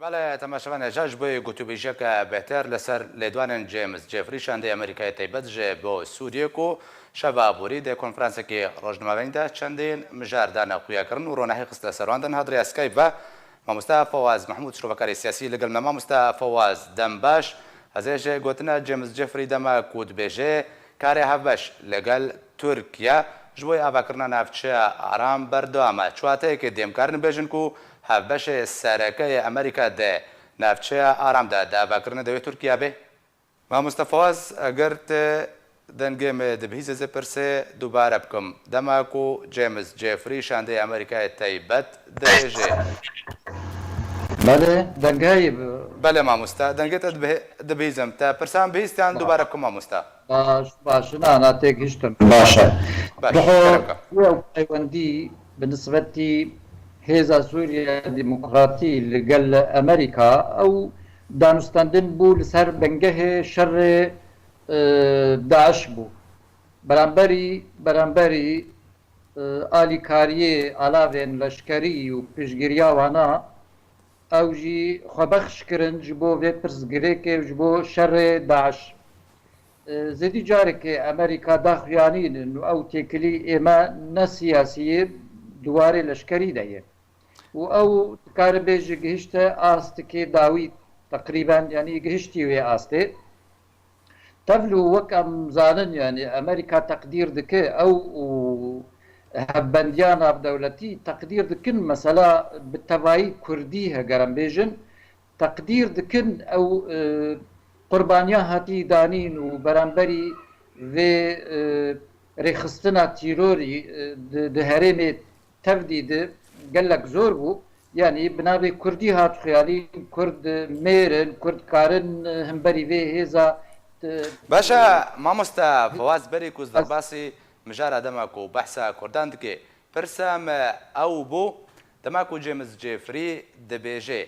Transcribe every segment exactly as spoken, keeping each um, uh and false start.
Belê, temaşevan hêja ji bo gotûbêjiyeke bêhtir li ser lêdwanên James Jeffrey şandê Amerîkayê taybet ji bo Sûriyê ku şeva aborî di konferansekî rojnamevanî de çendên mijar dane xuyakirin û ronahî xiste ser wan de niha di rêya Skype ve mamoste Fawaz Mehmûd şrovekarê siyasî li gel me. Mamoste Fawaz, dem baş. Ez ê ji gotina James Jeffrey dema ku dibêje karê hevbeş li gel Tirkiye ji bo avakirina navçeya aram berdewam e. Çi wateyekê dê em karin bêjin ku hevbeşê sereke yê Amerîka di navçeya aram de di avakirinê de wê Tirkiye bê? Mamoste Fawaz, eger tu dengê me dibihîzê, ez ê pirsê dubare bikim. Dema ku James Jeffrey şandê Amerîkayê taybet dibêje. Belê, dengê heyî bi- Belê mamoste, dengê te dibihe-, dibihîzim. Te pirsan bihîstiyan dubare bikim mamoste. Baş, baş, na, na, têgihiştim. Baş e. Baş, Diho, kerem ke. Ew peywendî bi nisbetî Hêza Sûriya Demokratî li gel Amerîka, ew danûstendin bû li ser bingehê şerê, e, DAIŞ bû. Beramberî, beramberî, e, alîkariyê alavên leşkerî û piştgiriya wana, ew jî xwebexş kirin ji bo vê pirsgirêkê û ji bo şerê DAIŞ. E, zêdî carekê Amerîka daxuyanînin û ew têkilî ême ne siyasî yê, di warê leşkerî de ye. Û ew dikare bêje gihişte astikê dawî, teqrîben, yanî gihiştî wê astê. Tevlû wek em zanin, yanî Amerîka teqdîr dike ew û hevbendiya navdewletî teqdîr dikin, mesela bi tevayî kurdî heger em bêjin, teqdîr dikin ew, e, qurbaniya hatî danîn û beramberî vê, e, rêxistina tîrorî, e, di, di herêmê tevdî de gelek zor bû. Yanî bi navê kurdî hat xuyalîn, kurd mêr in, kurd karin, e, hemberî vê hêza, e, Baş e, mamoste Fawaz, berî ku ez derbasî mijara dema ku behsa kurdan dike, pirsa me ew bû, dema ku James Jeffrey dibêje,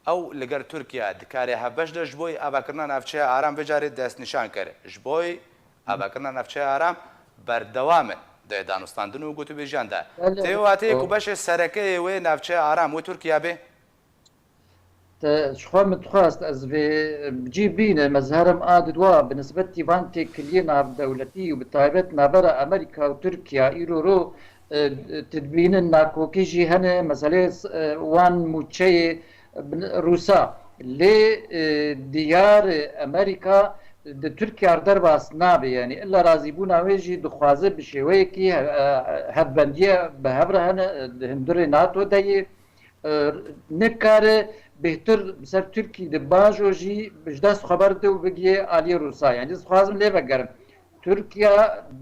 ew li gel Tirkiye di karê hevbeş de ji bo avakirina navçeya aram vê carê destnîşan kir. Ji bo avakirina navçeya aram berdewam in di danûstandin û gotûbêjiyan de. Belê. Tê wateyê ku beşê sereke yê wê navçeya aram wê Tirkiye bê? Te, ji xwe min dixwest ez vê bi cî bînim, ez herim a didwa bi nisbetî van têkiliyê navdewletî û bi taybet navbera Amerîka û Tirkiye îro ro, e, tu dibînin nakokî jî hene, meselê, e, wan mûçeyê, e, bin-, Rûsa. Lê, e, diyar e, Amerîka di Tirkiye re derbas nabe, yanî illa razîbûna wê jî dixwaze bi şêweyekî he-, e, hevbendiye bi hev re hene, e, di hundirê NATO de yê, e, nikare bêhtir bi ser Tirkî de bajo jî ji dest xwe berde û bigihê aliyê Rûsa. Yanî ez dixwazim lê vegerim. Tirkiye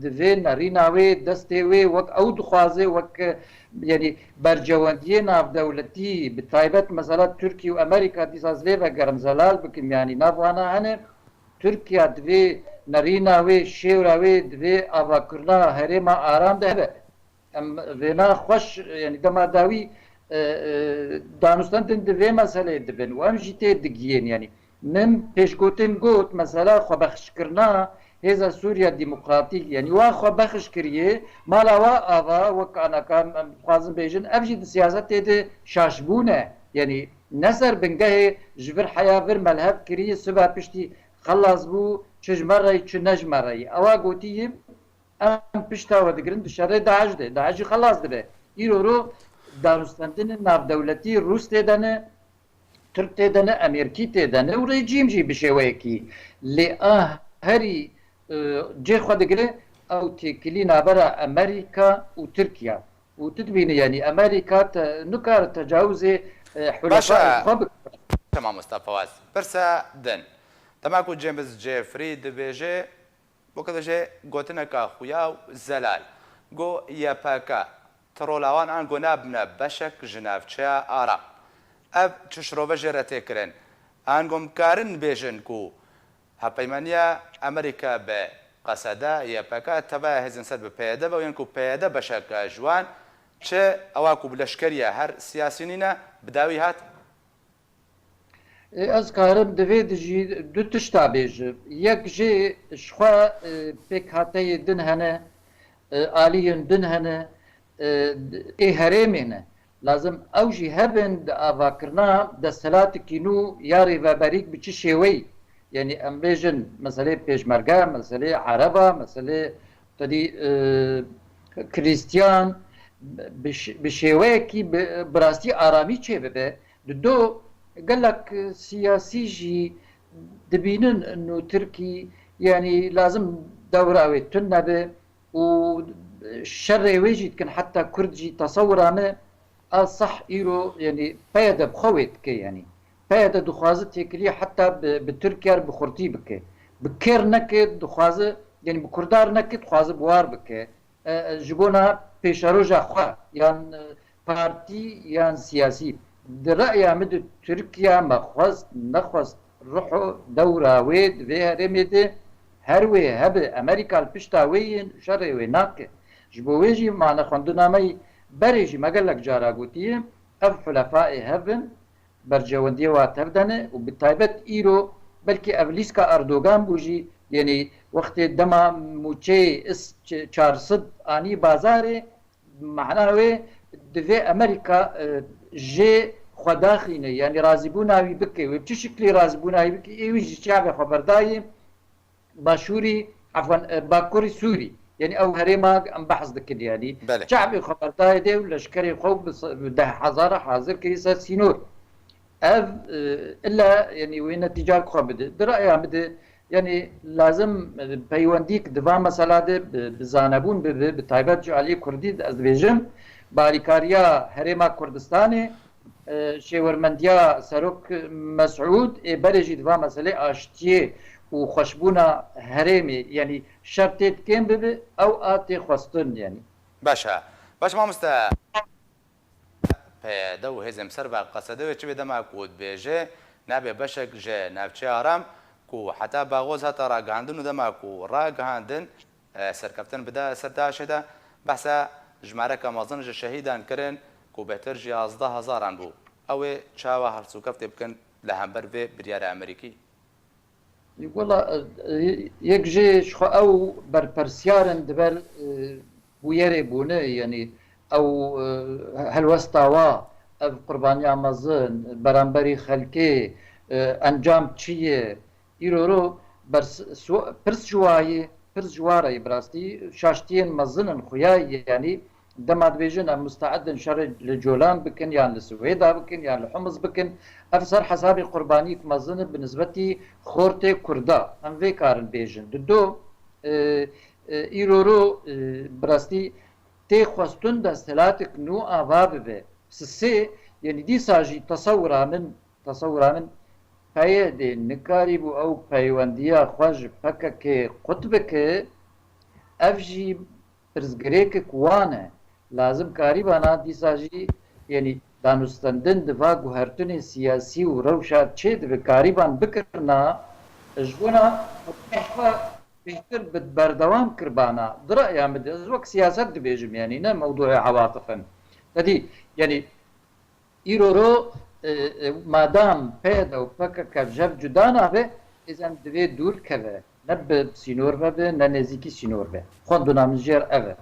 divê nerîna wê, destê wê wek ew dixwaze, wek, e, yanî bercewendiyê navdewletî, bi taybet mesela Tirkiye û Amerîka, dîsa ez lê vegerim, zelal bikim, yanî nav wana hene. Tirkiye divê nerîna wê, şêwra wê, divê avakirina herêma aram de hebe. Em vêna xweş, yanî dema dawî, e, e, danûstendin di vê meseleyê dibin û em jî tê digiyên, yanî min pêşgotin got, mesela xwebexşkirina Hêza Sûriya Demokratîk, yanî wa xwebexş kiriye, mala wa ava, wek anaka em, em dixwazin bêjin, ev jî di siyasetê de şaşbûn e. Yanî ne ser bingehê ji vir heya vir melhev kiriye, siba piştî xelas bû, çi ji me re yî, çi ne ji me re yî. Ewa gotiye, em pişta we digirin di şerê DAIŞ de. DAIŞ jî xelas dibe. Îro ro danûstendinên navdewletî Rûs tê de ne, Tirk tê de ne, Amerîkî tê de ne û rejîm jî bi şêweyekî. Lê a herî, e, cê xwe digire ew têkilî navbera Amerîka û Tirkiye. Û tu dibînî, yanî Amerîka te nikare tecawizê, e, Baş e. Hulefayê xwe bike. Tamam, Mustafa Fawaz. Pirsa din. Dema ku James Jeffrey dibêje, Bo ke dibêje gotineka xuya û zelal. Go Y P G, ti rola wan ango nabine beşek ji navçeya aram. Ev çi şirove jê re tê kirin? Ango em karin bêjin ku hevpeymaniya Amerîka bi Qesede, Y P G, tevaya hêzên ser bi P Y D ve û yên ku P Y D beşek ji wan, çi ewa ku bi leşkerî ye, her siyasî nîne, bi dawî hat? Ê, ez karim di vê dijî du tişta bêjim. Yek jê ji xwe, e, pêkhateyê din hene, e, aliyên din hene, e, ê herêmê ne. Lazim ew jî hebin di avakirina desthilatekî nû ya rêveberîk bi çi şêweyî. Yanî em bêjin meselê pêşmerge, meselê ereba, meselê tedî, e, Krîstiyan bi ş-, bi şêweyekî bi, bi rastî aramî çêbibe. Di do gelek siyasî jî dibînin nû Tirkî, yanî lazim dewra wê tune be û şerê wê jî dikin, heta Kurd jî tesewira me a seh îro, yanî P Y D bi xwe wê dike, yanî P Y D dixwaze têkiliyê heta bi, bi Tirkiye re bi xurtî bike. Bi kêr neke dixwaze, yanî bi Kurdan neke dixwaze bi war bike. E, e, ji bona pêşeroja xwe yan, e, partî yan siyasî. Di reya min de Tirkiye me xwest nexwest ruho dewra wê di vê herêmê de her wê hebe, Amerîka li pişta wê ye, şerê wê nake. Ji bo wê jî me ne xwendina me yî berê jî me gelek cara gotiye, ev hulefaê hev in, berjewendiyê wa tev de ne û bi taybet îro belkî ev lîska Erdogan bû jî, yanî wextê dema mûçeyê is ç-, çar sed anî bazarê, mana wê divê Amerîka, e, jê xwe daxîne, yanî razîbûna wî bike. Wê bi çi şiklî razîbûna wî bike? Ê wî jî çavê xwe berdayê Başûrî, efwen, e, Bakurî Sûrî. Yanî ew herêma em behs dikin, yanî Belê. Çavê xwe berdayê dê û leşkerê xwe bi s-, bi deh hezara hazir kirî ser sînor. Ev, e, illa, yanî wê netîca xwe bide. Di raya min de, yanî lazim, e, peywendîk di va mesela de bi, bi zanebûn bibe, bi taybet ji aliyê Kurdî de ez dibêjim, bi alîkariya Herêma Kurdistanê, e, şêwermendiya Serok Mesûd, ê berê jî di va meselê aştiyê û xweşbûna herêmê, yanî şer tê di kêm bibe, ew a tê xwestin, yanî. Baş e. Baş mamoste. P Y D û hêzên bi ser ve qesede wê çi bê dema ku dibêje, nabê beşek ji navçeya Aram ku heta Baxoz hate ragihandin û dema ku ragihandin, e, serkeftin bide ser DAIŞê de, behsa jimareke mezin ji şehîdan kirin ku bêhtir ji yazdeh hezaran bû. Ew ê çawa helsûkeftê bikin li hember vê biryara Amerîkî? Wela, e, yek jê ji xwe ew berpirsiyar in di ber, e, bûyerê bûne, yanî ew, e, helwesta wa, ev qurbaniya mezin, beramberî xelkê, e, encam çi ye? Îro ro bers-, su-, pirs ji wa ye, pirs ji wa re ye bi rastî, şaştiyên mezin in xuya, yanî Dema dibêjin em musteed in şerê li Colan bikin, yan li Swêda bikin, yan li Humiz bikin, ev ser hesabê qurbaniyek mezin e bi nisbetî xortê Kurda. Em vê karin bêjin. Di do, e, e, îro ro, e, bi rastî tê xwestin desthilatek nû ava bibe. Sisê, yanî dîsa jî tesewira min, tesewira min P Y D nikarîbû ew peywendiya xwe ji P K K qut bike, ev jî pirsgirêkek wan e. Lazim karîbana dîsa jî, yanî danûstendin di va guhertinê siyasî û rewşa çê dibe, karîban bikirina, ji bona xwe bêhtir bi berdewam kiribana. Di raya min de, ez wek siyaset dibêjim, yanî ne mewdûê ewatif in. Tedî, yanî Îro ro, e, e, madam P Y D û P K K ji hev cuda nabe, êzen divê dûr keve. Ne bi sînor ve be, ne nêzîkî sînor be. Xwendina min jêr ev e.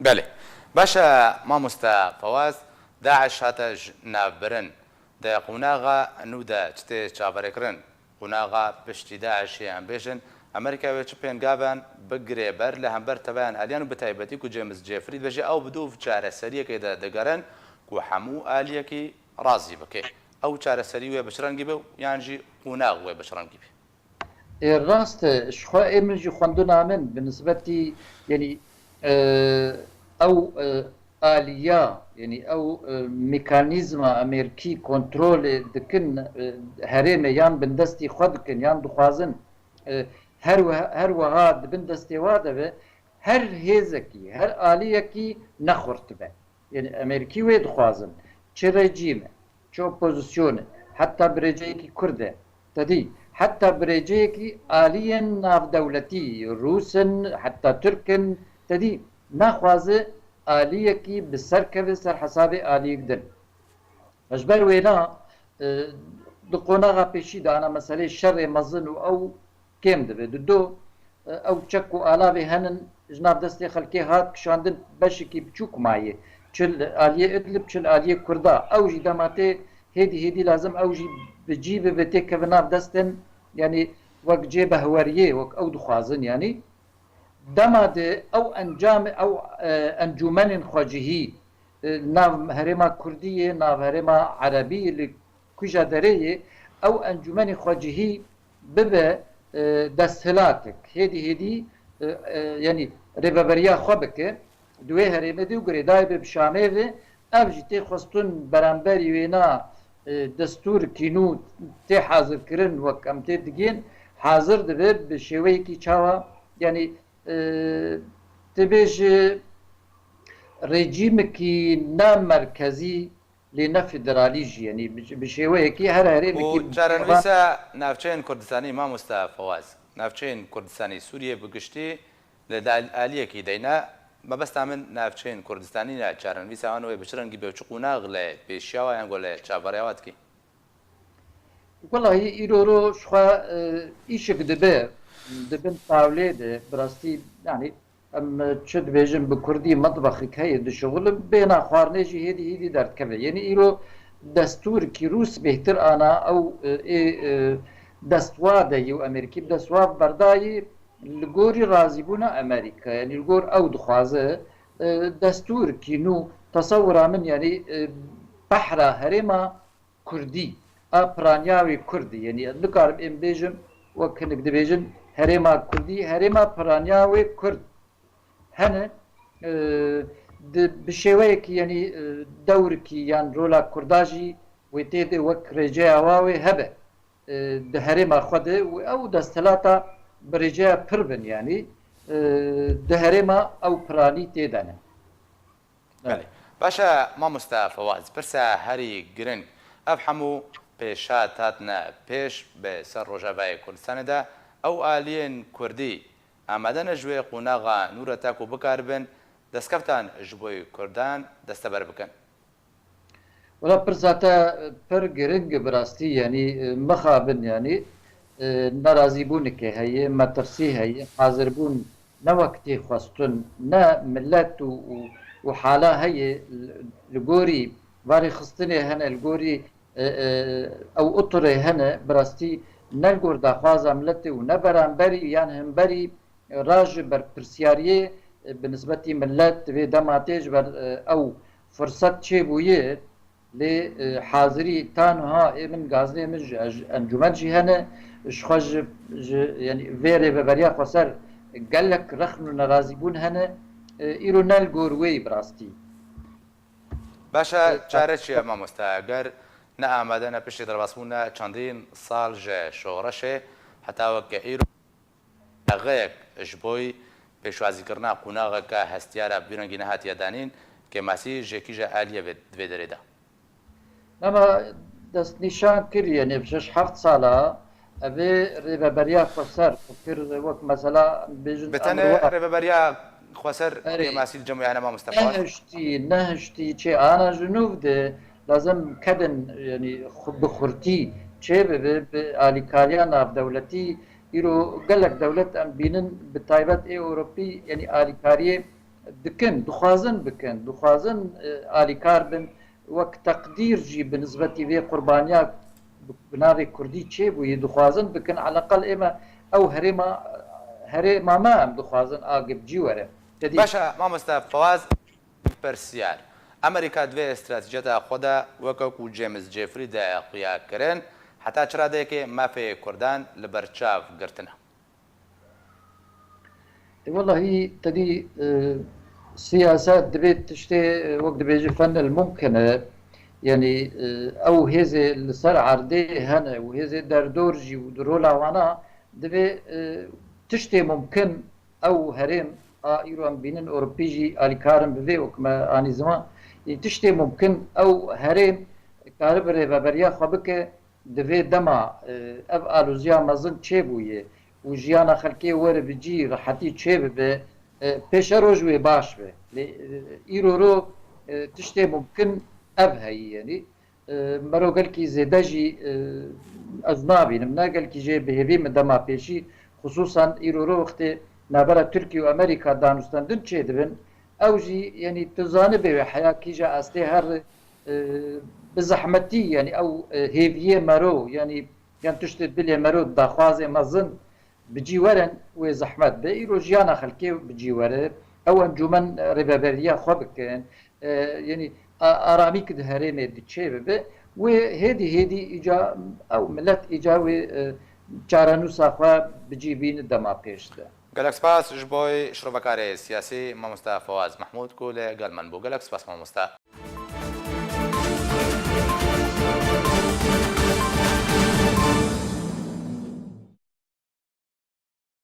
Belê. Baş e, mamoste Fawaz, DAIŞ hate ji nav birin. Di qonaxa nû de çi tê çaverêkirin? Qonaxa piştî DAIŞê em bêjin, Amerîka wê çi pêngavan bigire ber li hember tevayan aliyan û bi taybetî ku James Jeffrey dibêje ew bi dûv çareseriyekê de digerin ku hemû aliyekî razî bike. Ew çareserî wê bi çi rengî be yan jî qonax wê bi çi rengî be? Ê, rast e, ji xwe ê min jî xwendina min bi nisbetî, yanî, e, ew, e, aliya, yanî ew, e, mekanîzma Amerîkî kontrolê dikin, e, herêmê yan bindestî xwe dikin, yan dixwazin, e, her we-, her weha di bin destê wa de be, her hêzekî, her aliyekî ne xurt be. Yanî Amerîkî wê dixwazin, çi rejîm e, çi opozîsyon e, heta bi rêceyekî Kurd e, tedî, heta bi rêceyekî aliyên navdewletî, Rûs in, heta Tirk in, tedî, naxwaze aliyekî bi ser keve ser hesabê aliyek din. Ji ber wêna, e, di qonaxa pêşî de ana meselê şerê mezin û ew kêm dibe. Di do, e, ew çek û alavê henin ji nav destê xelkê hat kişandin, beşekî biçûk maye. çi li aliyê Idlib, çi li aliyê Kurda. Ew jî dema tê hêdî hêdî lazim ew jî bi cî bibe, têkeve nav destên, yanî wek cê behweriyê, wek ew dixwazin, yanî dema de ew encam, ew, e, encûmenên xwecihî, e, nav herêma Kurdî yê, nav herêma Erebî yê, li kuja derê yê, ew encûmenê xwecihî bibe, e, desthilatek. Hêdî hêdî, e, e, yanî rêveberiya xwe bike, di wê herêmê de û girêdayî be bi Şamê ve, ev jî tê xwestin beramberî wêna, e, destûrkî nû tê hazirkirin, wek em tê digihên, hazir dibe bi şêweyekî çawa, yanî, e, tu bêjî rejîmekî ne merkezî, lê ne federalî jî, yanî bi, bi şêweyekî her herêmekî. Û çarenivîsa navçeyên Kurdistanî, mamosta Fewaz, navçeyên Kurdistanî, Sûriyê bi giştî li dal-, aliyekî deyne, mebesta min navçeyên Kurdistanî ne, çarenivîsa wan wê bi çi rengî be û çi qonax li pêşiya wa yan go li çavberiya wa dikî? Welahî îro ro ji xwe, e, îşik dibe, di bin tawlê de, bi rastî, yanî, em çi dibêjin bi kurdî, metbexik heye, dişixulin, bêhna xwarinê jî hêdî hêdî derdikeve. Yanî îro destûrkî rûs bêhtir ana, ew, e, ê, e, destwa de yî û Amerîkî bi destwa berdayî li gorî razîbûna Amerîka. Yanî li gor ew dixwaze, e, destûrkî nû, tesewira min, yanî, e, behra herêma Kurdî, a piraniya wê Kurdî. Yanî ez nikarim êm bêjim, wek hinek dibêjin herêma Kurdî, herêma piraniya wê Kurd hene, e, di, bi şêweyekî, yanî, e, dewrikî yan rola Kurda jî wê tê de wek rêceya wa wê hebe, e, di herêma xwe de û ew desthilata bi rêceya pir bin, yanî, e, di herêma ew piranî tê de ne. Belê. Baş e, mamosta Fewaz, pirsa herî giring, ev hemû pêşhat hatine pêş bi ser Rojavayê Kurdistanê de, ew aliyên Kurdî amade ne ji wê qonaxa nû re ta ku bikaribin destkeftan ji bo Kurdan desteber bikin? Wela pirsa te pir giring e bi rastî, yanî, e, mixabin, yanî, e, nerazîbûneke heye, metirsî heye, hazirbûn ne wek tê xwestin, ne milet û, û, û hala heye, li gorî varêxistinê hene, li gorî, e, e, ew uturê hene, bi rastî ne li gor daxwaza miletê û ne beramberî yan hemberî ra ji berpirsiyariyê, e, bi nisbetî milet di vê dema tê ji ber, e, ew firset çêbûye, lê, e, hazirî ta niha ê min, gazinê min ji, ji encûmen jî hene, ji xwe ji, ji, yanî vê rêveberiya xweser gelek rexn û nerazîbûn hene, e, îro ne li gor wê yî bi rastî. Baş e, çare çi ye mamoste? Eger ne amade ne piştî derbasbûna çendîn sal ji şoreşê heta weke îro, Qedexeyek ji bo pêşwazîkirina qonaxeke hestiyar a bi vî rengî nehatiye danîn, kêmasî ji kîja aliyê vê, di vê derê de? Nema destnîşan kiriye, nê bi şeş heft sala evê rêveberiya xweser kir, wek mesela bêjin. Bi tenê emir wa rêveberiya xweser. Erê. Kêmasî li cem wê hene, mamoste Fewaz? Nehiştî, nehiştî çê ana ji nûv de lazim kedin, yanî xu-, bi xurtî çê bibe, bi alîkariya navdewletî. Îro gelek dewlet em bînin, bi taybet ê Ewropî, yanî alîkariyê dikin, dixwazin bikin, dixwazin, e, alîkar bin, wek teqdîr jî bi nisbetî vê qurbaniya bi, bi navê Kurdî çêbûyî, dixwazin bikin, eleqel ême ew herêma, herêma me em dixwazin a gibcî were. Te dî? Baş e, mamoste Fewaz, pirsiyar. Amerîka di vê stratejiyeta xwe de weke ku James Jeffrey de xuya kirin, heta çi radeyekê mafê Kurdan li ber çav girtine? E, welahî, te dî, e, siyaset divê tiştê, e, wek dibêje fenel mumkin e. Yanî, e, ew hêzê li ser erdê hene û hêzê derdor jî û di rola wana divê, e, tiştê mumkin ew herêm a îro em bînin Ewropî jî alîkar in bi vê wek me anî ziman. Ê tiştê mumkin ew herêm karibe rêveberiya xwe bike, di vê dema, e, ev aloziya mezin çêbûye û jiyana xelkê were bi cî rehetî çêbibe, e, pêşeroj wê baş be. Lê, e, îro ro, e, tiştê mumkin ev heyî, yanî, e, mero gelkî zêde jî, e, ez nabînim. Ne gelkî jê bi hêvî min dema pêşî, xisûsan îro ro wextê navbera Tirkiye û Amerîka danûstendin çêdibin, Ew jî, yanî tu zanibê wê heya kîja astê her, e, bi zehmetî, yanî ew, e, hêviyê mero, yanî yan tiştê dilê mero, daxwazê mezin bi cî werin, wê zehmet be. Îro jiyana xelkê bi cî were, ew encûmen rêveberiya xwe bikin. E, yanî a-, aramî ki di herêmê di çê bibe, wê hêdî hêdî îca ew milet îca wê, e, çarenûsa xwe bi cî bîne dema pêş de. Gelek spas ji bo şrovekarê siyasî mamoste Fawaz Mehmûd ku li gel min bû. Gelek spas mamoste.